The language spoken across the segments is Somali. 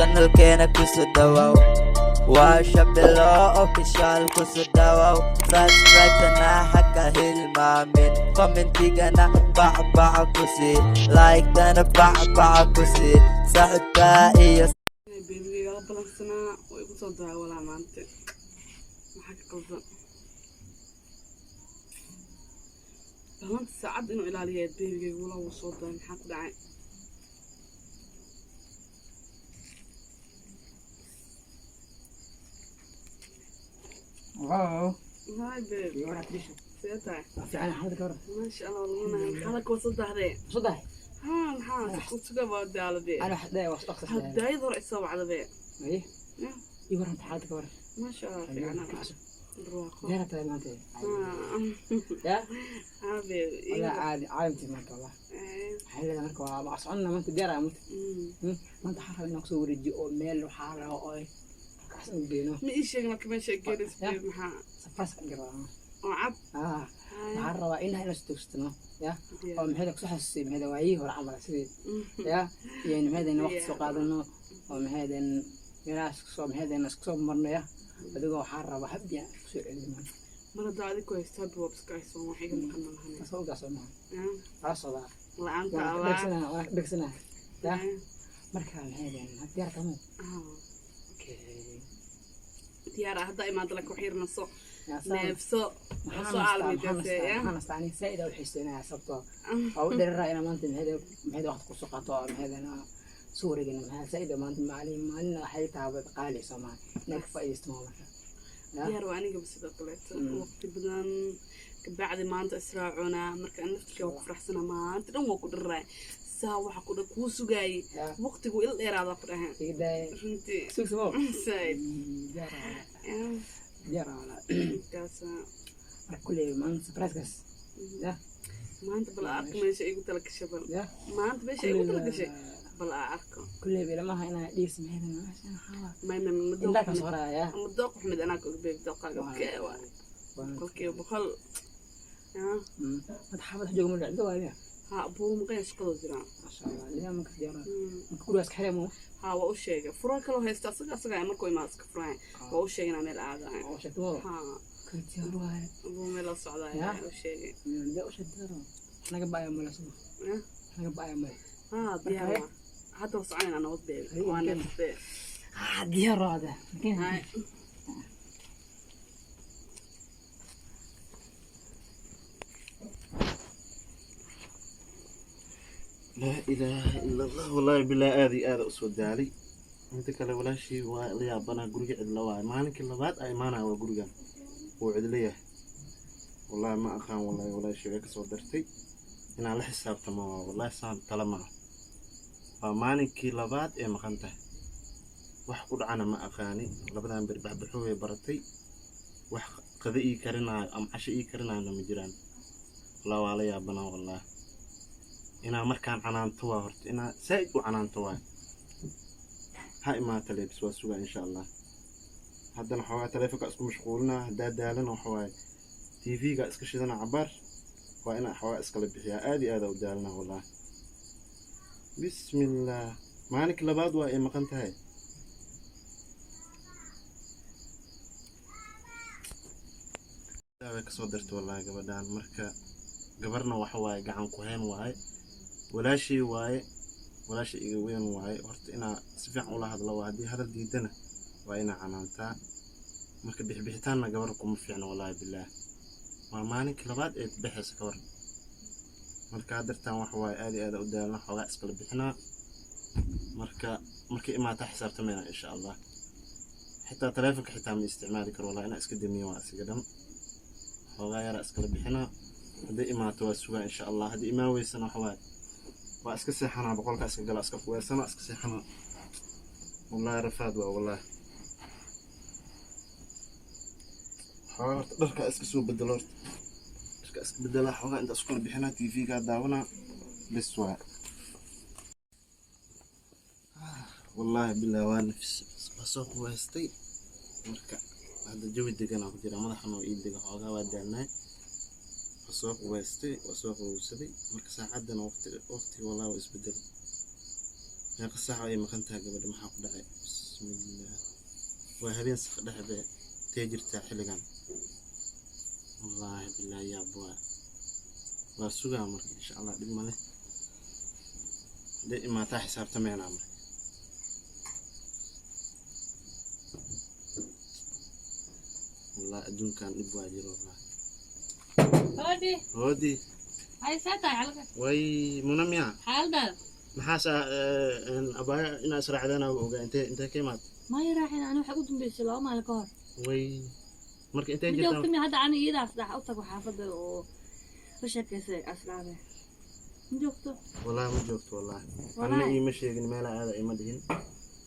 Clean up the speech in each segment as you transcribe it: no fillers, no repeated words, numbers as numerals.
Channelkeena kusoo dhawaaw. Waa Shabilo Official, kusoo dhawaaw. Subscribe-tana haka hilmaamin, commentigana bacbaca ku sii, like-tana bacbaca ku sii, saaxiibkaa iyo Babygayga la balansanaa way igu soo daawalaa maanta. Maxaa ka qaldan? Balanta saacad inuu ilaaliyaa babygayga walaa wuu soo daay. Maxaa ku dhacay? Wow. Hi babe. Iyo waraad disho. See tahay? Fiican xaalada ka waran. Maasha Allah, walmanahay. Maxaa la kuwa soo dahdee? Soo dahay. Haa, maxaa si kusuga baa daalade? Ana wax dhahay wax dhaqso. Hadaayad hore isoo wacdabe. Ay. Iyo waran xaalada ka waran. Maasha Allah, fiicana, barwaaqo. Deera tahay maanta. Ya? Haa babe. Wala caadi caalamti maanta wallah. Waxay leedahay marka waa ma soconna maanta deera maanta. Maanta waxaan rabaa inaan kusoo wareejiyo oo meel waxaa la oo ay kacsan u geeno. Ma ii sheegin marka meesha geelis babe, maxaa? Safaras ka dhigaa. Oo cad. Ah. Waxaan rabaa inaa ila soo ya oo maxay ku xasuusay maxay waayihii hore camal sidii ya iyo maxay waqti soo qaadano oo maxay meelahaas soo maxay isku soo marno ya adigoo waxaan rabaa habdi aan ku soo celin maanta. Mar haddaa adig ku haysto habbi waa iska hayso, wax iga maqan ma lahan. Soo gaasoo maaha. Waa socdaa. La-aanta waan Allah. Dhegsanaa, waan dhegsanaa ya marka maxay diyaar tamo. Okay. Diyaar ah haddaa imaado, laakiin wax yar naso. Ya, saan. Neefso. Maxaa soo nastaa maxaa caalamidaasee nastaa ya maxaa nastaa? Aniga saaid u xiiseynaya sababtoo waa u dheeraraa inaa maanta maxay waqti kusoo qaato oo maxay soo wareegana maxaa saaid maanta maalin maalin waxay tahay qaali soo maaha inaa ka faa'iidaysto maa marka. Ya? Diyaar waa anigaba sidoo kaleeto. Waqti badan kabacdi maanta israacuna marka aan naftirkay waa ku faraxsana, maanta dhan waa ku dhararay saa waxa ku kuu sugaayay. Ya. Waqtigu ila dheeraadaa ku dhahay. Iga daay. Runtii. Sug samo. Saaid. Diyaar waa, diyaar waa walaa. Markaasa marka kulley maanta surprise-kaas ya. Maanta bal arko meesha igu tala gashay bal. Ya. Maanta meesha igu tala gashay bal aa arko. Kulley ilamaha inaa dhiis maxay meeshan waxaa mayna indhaa ka soo horaya ya. Ma dooq xumid anaa ka og babe, dooqaaga okee waa 100%. Ya. Mad xaafad wax jooga ma dhacdo waaya. Ha, buu maqan, shaqadoo jiraa. Masha Allah, nidaam marka diyaar marka gurigaas ka xiraya mo. Ha, waa u sheegay, furo kaloo haysta asaga markuu imaado iska furahay, waa u sheegay inaa meel aadahay. Oo sheegto mo. Ha. Ka diyaar waaya. Buu meel la socdaa. Ya. U sheegay. Dee u sheegtay naga baaya male suma. Ya. Naga baaya male. Ha, diyaar waa hadda, waa soconaynaa nabad babe, waa neefsatee. Ah, diyaar waa hada. Hay. Laa ilaaha ila Allah, wallaahi bilaa aada iyo aada usoo daalay. Inta kale walaashii waa la yaabanaa, guriga cidlo waaye. Maalinkii labaad a imaanaya waa gurigan wuu cidlo yahay. Wallaahi ma aqaan, wallaahi walaashii way kasoo dartay inaan la xisaabtamo waa wallaahi saan tala ma ah. Waa maalinkii labaad ee maqan tahay, wax ku dhacana ma aqaanin. Labadan beri baxbaxo way baratay, wax qada ii karinaayo ama casho ii karinaayona ma jiraan. Wallaahi waa la yaabanaa, wallaahi inaa markaan canaanto waa horta inaa zaa'id u canaanto waay. Ha imaata leebis, waa sugaa insha Allah. Haddana xoogaa taleefonka isku mashquulinaa, haddaa daalana waxa waaye TV-ga iska shidana cabaar, waa inaa xoogaa iskala bixiyaa. Aad iyo aada u daalana wallaahi. Bismillah, maalinkii labaad waa ay maqan tahay. Way kasoo dartay wallaahi gabadhaan. Marka gabarna waxa waaye gacan ku hayn waaye, walaashii waaye, walaasha iga weyn waaye. Horta inaa si fiican ula hadlo waa, haddii hadal diidana waa inaa canaantaa. Marka bixbixitaanna gabar kuma fiicno wallaahi bilaah. Waa maalinkii labaad ee bixaysa ka waran. Marka haddartaan waxa waaye aad iyo aad u daalna, xoogaa iskala bixinaa. Marka markay imaataa xisaabtamayna insha Allah. Xitaa taleefonka xitaa ma isticmaali karo wallahi, inaa iska damiyo waa isiga dhan. Xoogaa yaraa iskala bixinaa, hadday imaato waa sugaa insha Allah. Haddii imaan weysana waxa waaye waa iska seexanaa, boqolkaa iska galaa, iska quweysana, iska seexanaa. Wallaahi rafaad waa wallaahi. Xoogaa horta dharkaa iska soo bedelo, horta dharkaa iska bedelaa, xoogaa inta isku kala bixinaa, TV-gaa daawanaa bes waa. Wallaahi bilaa waa nafis, waa soo quweystay. Marka hadda jawi degan aan ku jiraa, madaxana waa ii dega, xoogaa waa daalnaay. Waa soo qubaystay, waa soo qabowsaday. Marka saacaddana waqti waqtiga wallahi waa isbedelay. Meeqa saac ay maqan tahay gabadha? Maxaa ku dhacay? Bismillaah, waa habeen saq dhexbe, tee jirtaa xilligan? Wallaahi bilaahi, yaab waa. Waa sugaa marka, insha Allah dhib male. Hadday imaataa xisaabtameynaa marka. Wallahi adduunkan dhib waa jiro, wallahi. Hodi, Hoodi. hay see tahay xalka? Way muna miya? Xaaladaada? Maxaas abaaya inaa israacdana ogaa. Intee ka imaad? Ma raacin, ani waxay u dambeysay 2 maalin ka hor. Way marka intee Ma jirtaa? Joogta mi hadda? Ani iyadaas dhax u tago xaafadda oo la sheekaysay asxaabe. Ma joogto? Wallahi ma joogto, wallahi. Wallahi. Anna iima sheegin, meelaa aada ima dhihin.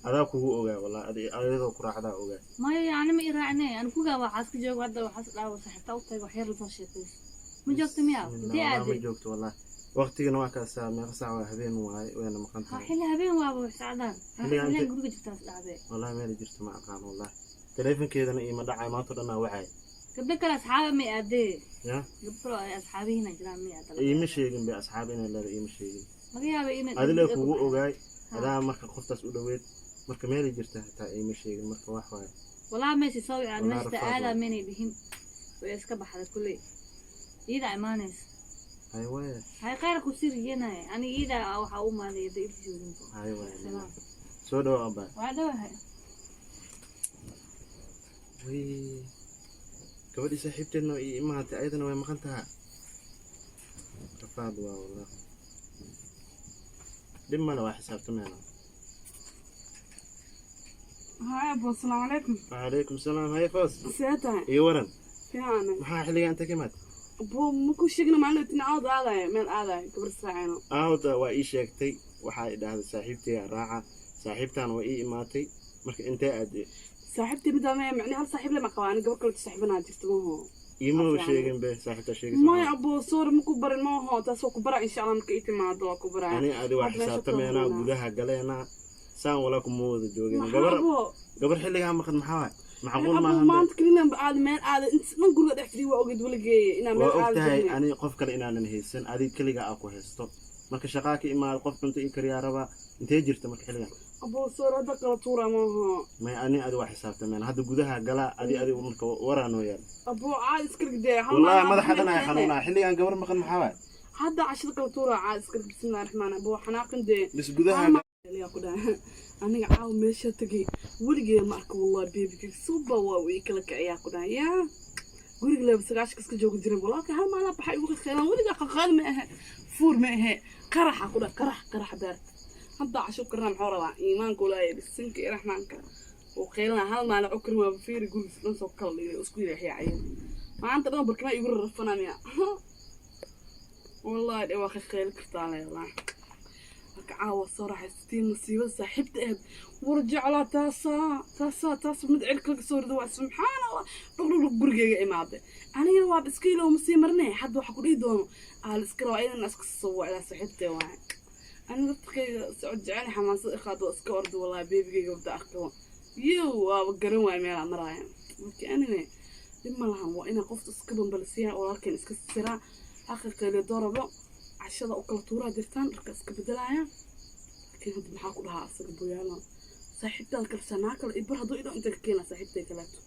Adaa kugu ogaa wallahi, ayadoo ku raacdaa ogaa. Maya, ani ma i raacne. Ani kugaa waxaas ka joogo hadda, waxaas dhawa saaxiibta u tago, wax yar la soo sheekaysay. Ma joogto miya? Intee Wallahi ma aaday? joogto wallahi. Waqtigana waa kaasaa, meeqa saac waa? Habeen waaye, wayna maqan Ha tahay. Xilli habeen waaba wax sacdaan. Xilligan Xilligan guriga jirtaas dhacday. Wallahi meel jirto ma aqaan wallahi. Taleefankeedana iima dhacay, maanta o dhan aa wacay. Gabdho kale asxaaba may aadee? Ya. Gabdho kale ay asxaabihiina jiraan may aada? Iima sheegin bay, asxaab inay leedahay iima sheegin. Laga yaabay inay Adile kugu ogaay adaa marka qoftaas u dhoweed, marka meelay jirta xitaa iima sheegin, marka wax waaye. Walaa meesha soo wicaan. Walaa Meesha rafaad aadaa waay. Maynay dhihin, way iska baxday kulley. Iyada imaanaysa. Hay waaye. Hay, khayr ku sii rajeynaya. Aniga iyada waxaa u imaaday iyada inta joogin. Hay waaye. Salaam. Soo dhawo abaa. Waa dhawahay. Way gabadhii saaxiibteedna way ii imaatay, ayadana way maqan tahaa. Rafaad waa wallah. Dhib male, waa xisaabtameena. Haay abo, asalaamu calaykum. Wacalaykum salaam, haye Foos. See tahay? Iyo waran. Fiican. Maxaa xilligan inta ka imaad? Abo, maku sheegna maalin tinacood aadaya, meel aadaya gabar saacino. Aawda waa ii sheegtay, waxaa i dhahday saaxiibtay raaca, saaxiibtaan waa ii imaatay. Marka intee aadee? Saaxiibtii midaa ma macni hal saaxiib lama qabaa ani, gabar kale saaxiibanaa jirta maho. Iimaba Afwan. sheegin be saaxiibtaa sheegaysa. Maya abo, sorry, maku barin maho, taas waa ku bara insha Allah marka ii timaado waa ku baraa. Ani adi waa Had meesha xisaabtameenaa. ku Gudaha galeenaa, saan walaa kuma wada joogeen. Maxaa Gabar abo? Gabar xilligaa maqan maxaa waay? Macquul abo maahan be. Maanta keliya aada meel aada inta dhan guriga dhex fadhiya, waa ogeyd weligeeye inaa meel Waa og aada tahay jirnay. Ani qof kale inaanan haysan, adig keliga aa ku haysto. Marka shaqaa ka imaada, qof cunto ii kariyaa rabaa. Intee jirta marka xilligan? Abo, sorry, hadda kala tuura maho. May, ani adi waa xisaabtameen. Hadda gudaha galaa, adi marka waraa noo yaal. Abo, caad iska rigdee hal Wallahi maalin madaxa aad dhan ay meel xanuunaa xilligan gabar maqan maxaa waay? Hadda cashada kala tuura, caad iska rig. Bismillahi raxmaan, abo xanaaqin dee. Bis gudaha. Yaa ku dhahay aniga caawa meesha tagay weligee ma arka wallahi. Beebigay suba waa uu ii kala kiciyaa ku dhahay. Yaa guriga leba 90 iska joogi jiray walaalka, hal maalin baxay ugu qeelaan weligaa qaqaad ma ahe, fuur ma ahe, qaraxa ku dhahay, qarax qarax beerta. Hadda casho karna muxuu rabaa? Iimaanka ulaahay bisinka iyo raxmaanka uu qeylana. Hal maalin cukrin waa fiiri, gurigiis dhan soo kala dhigay, isku yeexyaacayeen maanta dhan barkimaa igu rarrafanamaya wallahi. Dhe waa ka qeyli kartaa leedahay. Marka caawa soo raaxaysatiin masiibada saaxiibta ahayd war jeclaa, taasaa taasaa taas mid cirka laga soo rido waa. Subxaan Allah, dhugdhugdhug gurigeyga imaaday. Anigana waaba iska ilow, ma sii marne. Hadda waxa ku dhihi doono aa la iska rabaa inaan iska soo wacdaa saaxiibtay waaye. Aniga laftirkeyga socod jecel, xamaasad iqaado, waa iska ordo wallahi. Beebigeyga wada arkabo yow, waaba garan waaya meelaa maraaya. Marka anyway, dhib ma lahan, waa inaa qofta iska bambalisiyaa, walaalkeen iska siraa xaqiiqeeliyo doorabo, cashada u kala tuuraa jirtaan, dharka iska bedelaya. Laakiin hadda maxaa ku dhahaa asaga boyaalo saaxiibtaada kale sanaa kale ibar hadduu idho inta ka keena saaxiibtay kaleeto?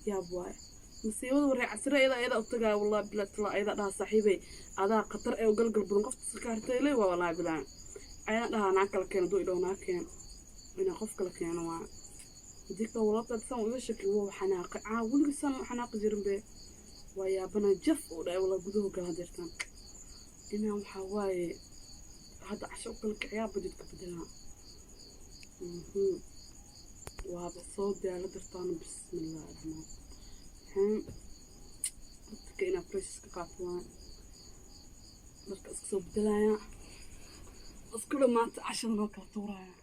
Yaab waaye masiibada waree casira iyada u tagaa wallahi bilaa tala. Ayada dhahaa saaxiibay adaa khatar ee u galgal badan qofta sakaartay waa wallahi bilaa. Ayaan dhahaa naa kala keeno hadduu idho naa keen, inaa qof kala keeno waa hadii kale walaalkaad san iga shaki. Waa xanaaqay caa, weligii san u xanaaqi jirin be. Waa yaabana jaf oo dhaay walaa gudaha gala jirtaan inaan waxaa waaye hadda casho u kala kiciyaa, budgetka bedelaa. Waaba soo daala dartaana. Bismillahi raxmaan raxiim. Dadka inaa fresh iska qaato waa dharka iska soo bedelaya, isku dhamaata, cashada noo kala tuuraya.